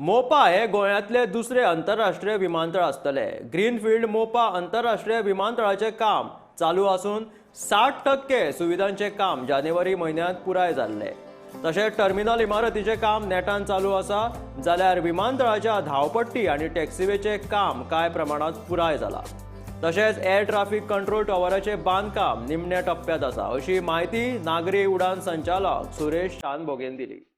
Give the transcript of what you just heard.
मोपा हे गोंयांतले दुसरे आंतरराष्ट्रीय विमानतळ आसतले. ग्रीनफिल्ड मोपा आंतरराष्ट्रीय विमानतळाचें काम चालू आसून 60% सुविधांचें काम जानेवारी म्हयन्यांत पुराय जाल्लें. तशेंच टर्मिनल इमारतीचें काम नेटान चालू आसा, जाल्यार विमानतळाच्या धांवपट्टी आनी टॅक्सीवेचें काम कांय प्रमाणांत पुराय जालां. तशेंच एअर ट्राफिक कंट्रोल टॉवराचें बांदकाम निमण्या टप्प्यांत आसा, अशी म्हायती नागरी उडान संचालक सुरेश शानभोगेन दिली.